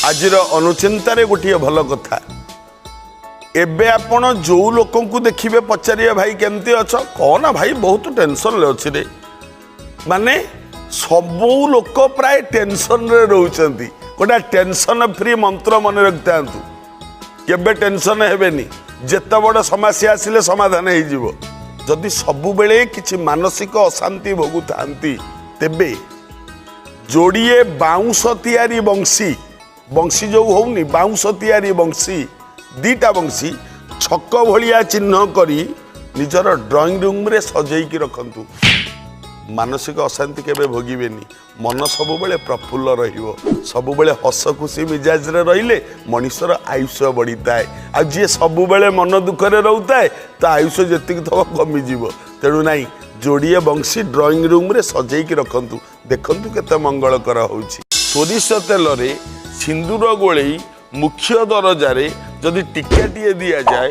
ଆଜିର ଅନୁଚିନ୍ତାରେ ଗୋଟିଏ ଭଲ କଥା। ଏବେ ଆପଣ ଯେଉଁ ଲୋକଙ୍କୁ ଦେଖିବେ, ପଚାରିବେ, "ଭାଇ, କେମିତି ଅଛ?" "କହନା ଭାଇ, ବହୁତ ଟେନସନରେ ଅଛି ରେ।" ମାନେ ସବୁ ଲୋକ ପ୍ରାୟ ଟେନସନରେ ରହୁଛନ୍ତି। ଗୋଟେ ଟେନସନ ଫ୍ରି ମନ୍ତ୍ର ମନେ ରଖିଥାନ୍ତୁ, କେବେ ଟେନସନ ହେବେନି। ଯେତେ ବଡ଼ ସମସ୍ୟା ଆସିଲେ ସମାଧାନ ହେଇଯିବ। ଯଦି ସବୁବେଳେ କିଛି ମାନସିକ ଅଶାନ୍ତି ଭୋଗୁଥାନ୍ତି, ତେବେ ଯୋଡ଼ିଏ ବାଉଁଶ ତିଆରି ବଂଶୀ, ବଂଶୀ ଯୋଉ ହଉନି, ବାଉଁଶ ତିଆରି ବଂଶୀ, ଦିଟା ବଂଶୀ ଛକ ଭଳିଆ ଚିହ୍ନ କରି ନିଜର ଡ୍ରଇଂ ରୁମ୍ରେ ସଜେଇକି ରଖନ୍ତୁ। ମାନସିକ ଅଶାନ୍ତି କେବେ ଭୋଗିବେନି। ମନ ସବୁବେଳେ ପ୍ରଫୁଲ୍ଲ ରହିବ। ସବୁବେଳେ ହସ ଖୁସି ମିଜାଜରେ ରହିଲେ ମଣିଷର ଆୟୁଷ ବଢ଼ିଥାଏ। ଆଉ ଯିଏ ସବୁବେଳେ ମନ ଦୁଃଖରେ ରହୁଥାଏ, ତା ଆୟୁଷ ଯେତିକି ଥବ କମିଯିବ। ତେଣୁ ନାଇଁ, ଯୋଡ଼ିଏ ବଂଶୀ ଡ୍ରଇଂ ରୁମ୍ରେ ସଜେଇକି ରଖନ୍ତୁ, ଦେଖନ୍ତୁ କେତେ ମଙ୍ଗଳକର ହେଉଛି। ସୋରିଷ ତେଲରେ ସିନ୍ଦୁର ଗୋଳେଇ ମୁଖ୍ୟ ଦରଜାରେ ଯଦି ଟିକାଟିଏ ଦିଆଯାଏ,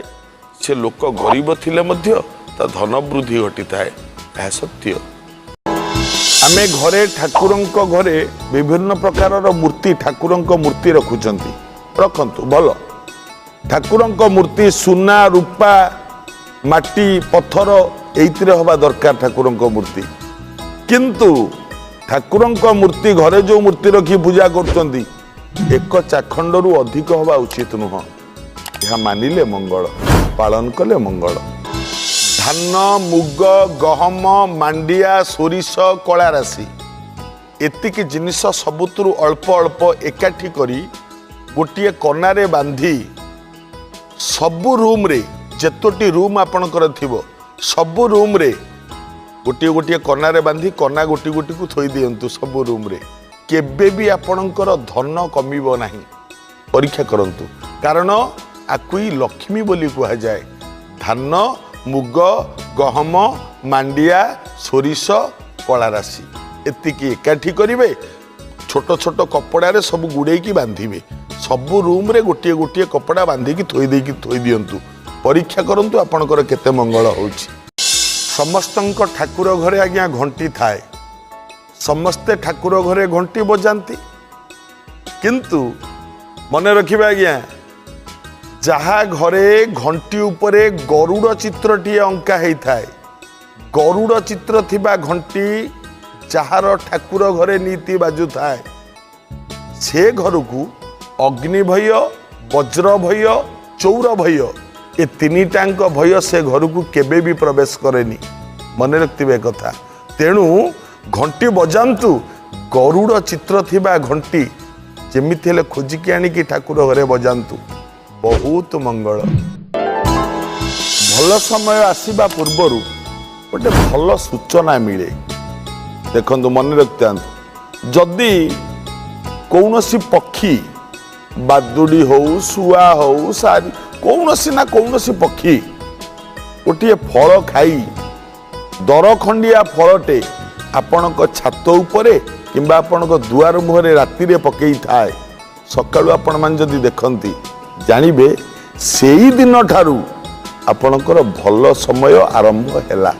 ସେ ଲୋକ ଗରିବ ଥିଲେ ମଧ୍ୟ ତା ଧନ ବୃଦ୍ଧି ଘଟିଥାଏ। ଏହା ସତ୍ୟ। ଆମେ ଘରେ, ଠାକୁରଙ୍କ ଘରେ ବିଭିନ୍ନ ପ୍ରକାରର ମୂର୍ତ୍ତି, ଠାକୁରଙ୍କ ମୂର୍ତ୍ତି ରଖୁଛନ୍ତି। ରଖନ୍ତୁ, ଭଲ। ଠାକୁରଙ୍କ ମୂର୍ତ୍ତି ସୁନା, ରୂପା, ମାଟି, ପଥର ଏଇଥିରେ ହେବା ଦରକାର ଠାକୁରଙ୍କ ମୂର୍ତ୍ତି। କିନ୍ତୁ ଠାକୁରଙ୍କ ମୂର୍ତ୍ତି, ଘରେ ଯେଉଁ ମୂର୍ତ୍ତି ରଖି ପୂଜା କରୁଛନ୍ତି, ଏକ ଚାଖଣ୍ଡରୁ ଅଧିକ ହେବା ଉଚିତ ନୁହଁ। ଏହା ମାନିଲେ ମଙ୍ଗଳ, ପାଳନ କଲେ ମଙ୍ଗଳ। ଧାନ, ମୁଗ, ଗହମ, ମାଣ୍ଡିଆ, ସୋରିଷ, କଳା ରାଶି, ଏତିକି ଜିନିଷ ସବୁଥିରୁ ଅଳ୍ପ ଅଳ୍ପ ଏକାଠି କରି ଗୋଟିଏ କନାରେ ବାନ୍ଧି ସବୁ ରୁମ୍ରେ, ଯେତୋଟି ରୁମ୍ ଆପଣଙ୍କର ଥିବ, ସବୁ ରୁମ୍ରେ ଗୋଟିଏ ଗୋଟିଏ କନାରେ ବାନ୍ଧି କନା ଗୋଟି ଗୋଟିକୁ ଥୋଇ ଦିଅନ୍ତୁ ସବୁ ରୁମ୍ରେ। କେବେ ବି ଆପଣଙ୍କର ଧନ କମିବ ନାହିଁ। ପରୀକ୍ଷା କରନ୍ତୁ, କାରଣ ଆକୁ ହିଁ ଲକ୍ଷ୍ମୀ ବୋଲି କୁହାଯାଏ। ଧାନ, ମୁଗ, ଗହମ, ମାଣ୍ଡିଆ, ସୋରିଷ, କଳା ରାଶି, ଏତିକି ଏକାଠି କରିବେ। ଛୋଟ ଛୋଟ କପଡ଼ାରେ ସବୁ ଗୁଡ଼େଇକି ବାନ୍ଧିବେ। ସବୁ ରୁମ୍ରେ ଗୋଟିଏ ଗୋଟିଏ କପଡ଼ା ବାନ୍ଧିକି ଥୋଇ ଦେଇକି ଥୋଇ ଦିଅନ୍ତୁ। ପରୀକ୍ଷା କରନ୍ତୁ ଆପଣଙ୍କର କେତେ ମଙ୍ଗଳ ହେଉଛି। ସମସ୍ତଙ୍କ ଠାକୁର ଘରେ ଆଜ୍ଞା ଘଣ୍ଟି ଥାଏ। ସମସ୍ତେ ଠାକୁର ଘରେ ଘଣ୍ଟି ବଜାନ୍ତି। କିନ୍ତୁ ମନେ ରଖିବେ ଆଜ୍ଞା, ଯାହା ଘରେ ଘଣ୍ଟି ଉପରେ ଗରୁଡ଼ ଚିତ୍ରଟିଏ ଅଙ୍କା ହେଇଥାଏ, ଗରୁଡ଼ ଚିତ୍ର ଥିବା ଘଣ୍ଟି ଯାହାର ଠାକୁର ଘରେ ନିତି ବାଜୁଥାଏ, ସେ ଘରକୁ ଅଗ୍ନି ଭୟ, ବଜ୍ର ଭୟ, ଚୌର ଭୟ, ଏ ତିନିଟାଙ୍କ ଭୟ ସେ ଘରକୁ କେବେ ବି ପ୍ରବେଶ କରେନି। ମନେ ରଖିଥିବେ କଥା। ତେଣୁ ଘଣ୍ଟି ବଜାନ୍ତୁ, ଗରୁଡ଼ ଚିତ୍ର ଥିବା ଘଣ୍ଟି ଯେମିତି ହେଲେ ଖୋଜିକି ଆଣିକି ଠାକୁର ଘରେ ବଜାନ୍ତୁ, ବହୁତ ମଙ୍ଗଳ। ଭଲ ସମୟ ଆସିବା ପୂର୍ବରୁ ଗୋଟେ ଭଲ ସୂଚନା ମିଳେ। ଦେଖନ୍ତୁ, ମନେ ରଖିଥାନ୍ତୁ, ଯଦି କୌଣସି ପକ୍ଷୀ, ବାଦୁଡ଼ି ହଉ, ଶୁଆ ହଉ, ସାରି, କୌଣସି ନା କୌଣସି ପକ୍ଷୀ ଗୋଟିଏ ଫଳ ଖାଇ ଦରଖଣ୍ଡିଆ ଫଳଟେ ଆପଣଙ୍କ ଛାତ ଉପରେ କିମ୍ବା ଆପଣଙ୍କ ଦୁଆର ମୁହଁରେ ରାତିରେ ପକେଇଥାଏ, ସକାଳୁ ଆପଣମାନେ ଯଦି ଦେଖନ୍ତି, ଜାଣିବେ ସେଇ ଦିନ ଠାରୁ ଆପଣଙ୍କର ଭଲ ସମୟ ଆରମ୍ଭ ହେଲା।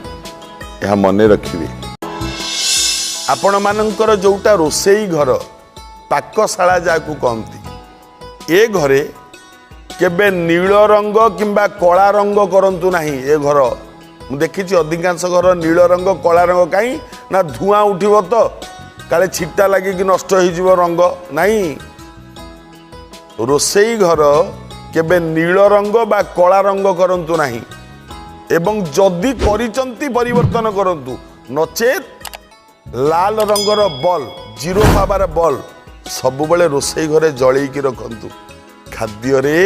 ଏହା ମନେ ରଖିବେ। ଆପଣମାନଙ୍କର ଯୋଉଟା ରୋଷେଇ ଘର, ପାକଶାଳା ଯାହାକୁ କହନ୍ତି, ଏ ଘରେ କେବେ ନୀଳ ରଙ୍ଗ କିମ୍ବା କଳା ରଙ୍ଗ କରନ୍ତୁ ନାହିଁ। ଏ ଘର ମୁଁ ଦେଖିଛି, ଅଧିକାଂଶ ଘର ନୀଳ ରଙ୍ଗ, କଳା ରଙ୍ଗ। କାହିଁ ନା ଧୂଆଁ ଉଠିବ ତ, କାଳେ ଛିଟା ଲାଗିକି ନଷ୍ଟ ହେଇଯିବ ରଙ୍ଗ। ନାହିଁ, ରୋଷେଇ ଘର କେବେ ନୀଳ ରଙ୍ଗ ବା କଳା ରଙ୍ଗ କରନ୍ତୁ ନାହିଁ ଏବଂ ଯଦି କରିଛନ୍ତି, ପରିବର୍ତ୍ତନ କରନ୍ତୁ। ନଚେତ୍ ଲାଲ ରଙ୍ଗର ବଲ୍, ଜିରୋ ପାୱାର ବଲ୍ ସବୁବେଳେ ରୋଷେଇ ଘରେ ଜଳେଇକି ରଖନ୍ତୁ। ଖାଦ୍ୟରେ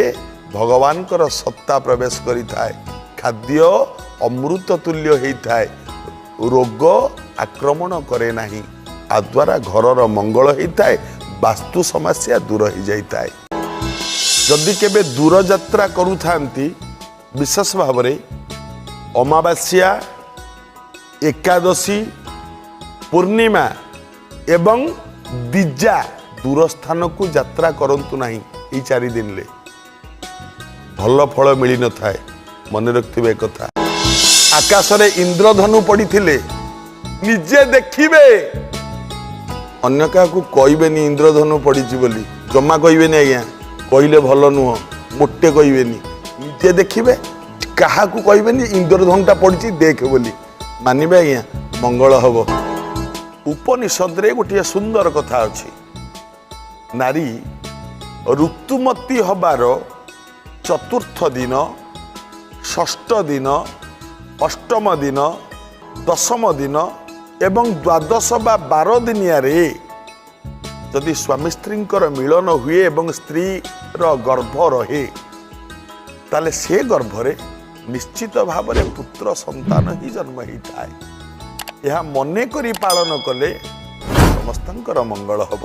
ଭଗବାନଙ୍କର ସତ୍ତା ପ୍ରବେଶ କରିଥାଏ। ଖାଦ୍ୟ ଅମୃତ ତୁଲ୍ୟ ହେଇଥାଏ, ରୋଗ ଆକ୍ରମଣ କରେ ନାହିଁ। ଆ ଦ୍ୱାରା ଘରର ମଙ୍ଗଳ ହେଇଥାଏ, ବାସ୍ତୁ ସମସ୍ୟା ଦୂର ହେଇଯାଇଥାଏ। ଯଦି କେବେ ଦୂରଯାତ୍ରା କରୁଥାନ୍ତି, ବିଶେଷ ଭାବରେ ଅମାବାସ୍ୟା, ଏକାଦଶୀ, ପୂର୍ଣ୍ଣିମା ଏବଂ ଦ୍ୱିଜା, ଦୂର ସ୍ଥାନକୁ ଯାତ୍ରା କରନ୍ତୁ ନାହିଁ। ଏଇ 4 ଦିନରେ ଭଲ ଫଳ ମିଳିନଥାଏ। ମନେ ରଖିଥିବେ କଥା। ଆକାଶରେ ଇନ୍ଦ୍ରଧନୁ ପଡ଼ିଥିଲେ ନିଜେ ଦେଖିବେ, ଅନ୍ୟ କାହାକୁ କହିବେନି ଇନ୍ଦ୍ରଧନୁ ପଡ଼ିଛି ବୋଲି। ଜମା କହିବେନି ଆଜ୍ଞା, କହିଲେ ଭଲ ନୁହଁ, ମୋଟେ କହିବେନି। ନିଜେ ଦେଖିବେ, କାହାକୁ କହିବେନି ଇନ୍ଦ୍ରଧନୁଟା ପଡ଼ିଛି ଦେଖ ବୋଲି। ମାନିବେ ଆଜ୍ଞା, ମଙ୍ଗଳ ହେବ। ଉପନିଷଦରେ ଗୋଟିଏ ସୁନ୍ଦର କଥା ଅଛି, ନାରୀ ଋତୁମତୀ ହେବାର ଚତୁର୍ଥ ଦିନ, ଷଷ୍ଠ ଦିନ, ଅଷ୍ଟମ ଦିନ, ଦଶମ ଦିନ ଏବଂ ଦ୍ୱାଦଶ ବା 12 ଦିନିଆରେ ଯଦି ସ୍ୱାମୀ ସ୍ତ୍ରୀଙ୍କର ମିଳନ ହୁଏ ଏବଂ ସ୍ତ୍ରୀର ଗର୍ଭ ରହେ, ତାହେଲେ ସେ ଗର୍ଭରେ ନିଶ୍ଚିତ ଭାବରେ ପୁତ୍ର ସନ୍ତାନ ହିଁ ଜନ୍ମ ହେଇଥାଏ। ଏହା ମନେ କରି ପାଳନ କଲେ ସମସ୍ତଙ୍କର ମଙ୍ଗଳ ହେବ।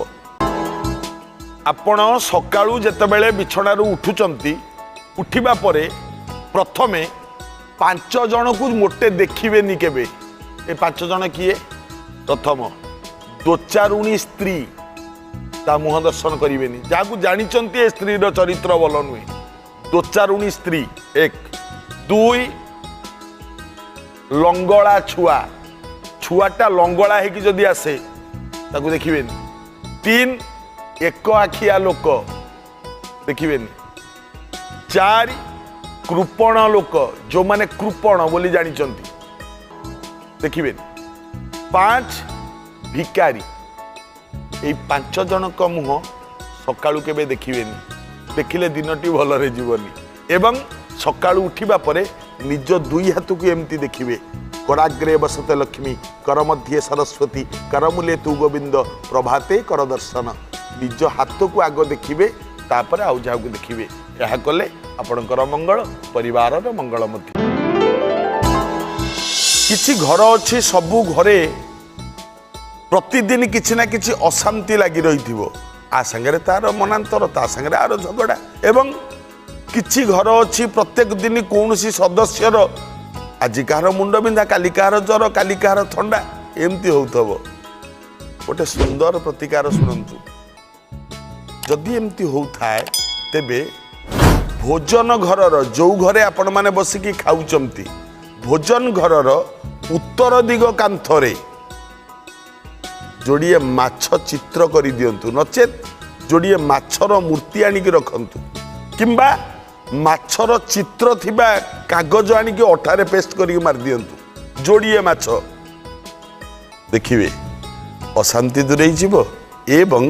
ଆପଣ ସକାଳୁ ଯେତେବେଳେ ବିଛଣାରୁ ଉଠୁଛନ୍ତି, ଉଠିବା ପରେ ପ୍ରଥମେ 5 ଜଣକୁ ମୋଟେ ଦେଖିବେନି କେବେ। ଏ 5 ଜଣ କିଏ? ପ୍ରଥମ ଦୋଚାରୁଣୀ ସ୍ତ୍ରୀ, ତା ମୁହଁ ଦର୍ଶନ କରିବେନି। ଯାହାକୁ ଜାଣିଛନ୍ତି ଏ ସ୍ତ୍ରୀର ଚରିତ୍ର ଭଲ ନୁହେଁ, ଦୋଚାରୁଣୀ ସ୍ତ୍ରୀ 1। 2, ଲଙ୍ଗଳା ଛୁଆ, ଛୁଆଟା ଲଙ୍ଗଳା ହେଇକି ଯଦି ଆସେ ତାକୁ ଦେଖିବେନି। 3, ଏକ ଆଖିଆ ଲୋକ ଦେଖିବେନି। 4, କୃପଣ ଲୋକ, ଯେଉଁମାନେ କୃପଣ ବୋଲି ଜାଣିଛନ୍ତି ଦେଖିବେନି। 5, ଭିକାରୀ। ଏଇ 5 ଜଣଙ୍କ ମୁହଁ ସକାଳୁ କେବେ ଦେଖିବେନି, ଦେଖିଲେ ଦିନଟି ଭଲରେ ଯିବନି। ଏବଂ ସକାଳୁ ଉଠିବା ପରେ ନିଜ 2 ହାତକୁ ଏମିତି ଦେଖିବେ। କରାଗ୍ରେ ବସତେ ଲକ୍ଷ୍ମୀ, କର ମଧ୍ୟେ ସରସ୍ୱତୀ, କରମୂଲେ ତୁ ଗୋବିନ୍ଦ, ପ୍ରଭାତେ କର ଦର୍ଶନ। ନିଜ ହାତକୁ ଆଗ ଦେଖିବେ, ତାପରେ ଆଉ ଯାହାକୁ ଦେଖିବେ। ଏହା କଲେ ଆପଣଙ୍କର ମଙ୍ଗଳ, ପରିବାରର ମଙ୍ଗଳ ମଧ୍ୟ। କିଛି ଘର ଅଛି, ସବୁ ଘରେ ପ୍ରତିଦିନ କିଛି ନା କିଛି ଅଶାନ୍ତି ଲାଗି ରହିଥିବ। ଆ ସାଙ୍ଗରେ ତାର ମନାନ୍ତର, ତା ସାଙ୍ଗରେ ଆର ଝଗଡ଼ା। ଏବଂ କିଛି ଘର ଅଛି ପ୍ରତ୍ୟେକ ଦିନ କୌଣସି ସଦସ୍ୟର ଆଜି କାହାର ମୁଣ୍ଡବିନ୍ଧା, କାଲି କାହାର ଜ୍ୱର, କାଲି କାହାର ଥଣ୍ଡା, ଏମିତି ହେଉଥିବ। ଗୋଟେ ସୁନ୍ଦର ପ୍ରତିକାର ଶୁଣନ୍ତୁ। ଯଦି ଏମିତି ହେଉଥାଏ ତେବେ ଭୋଜନ ଘରର, ଯେଉଁ ଘରେ ଆପଣମାନେ ବସିକି ଖାଉଛନ୍ତି, ଭୋଜନ ଘରର ଉତ୍ତର ଦିଗ କାନ୍ଥରେ ଯୋଡ଼ିଏ ମାଛ ଚିତ୍ର କରିଦିଅନ୍ତୁ, ନଚେତ୍ ଯୋଡ଼ିଏ ମାଛର ମୂର୍ତ୍ତି ଆଣିକି ରଖନ୍ତୁ, କିମ୍ବା ମାଛର ଚିତ୍ର ଥିବା କାଗଜ ଆଣିକି ଅଠାରେ ପେଷ୍ଟ କରିକି ମାରିଦିଅନ୍ତୁ। ଯୋଡ଼ିଏ ମାଛ ଦେଖିବେ ଅଶାନ୍ତି ଦୂରେଇ ଯିବ ଏବଂ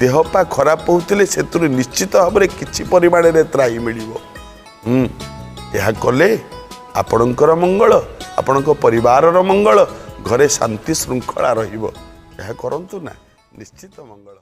ଦେହ ପା ଖରାପ ହେଉଥିଲେ ସେଥିରୁ ନିଶ୍ଚିତ ଭାବରେ କିଛି ପରିମାଣରେ ତ୍ରାହି ମିଳିବ। ଏହା କଲେ ଆପଣଙ୍କର ମଙ୍ଗଳ, ଆପଣଙ୍କ ପରିବାରର ମଙ୍ଗଳ, ଘରେ ଶାନ୍ତି ଶୃଙ୍ଖଳା ରହିବ। ଏହା କରନ୍ତୁ ନା, ନିଶ୍ଚିତ ମଙ୍ଗଳ।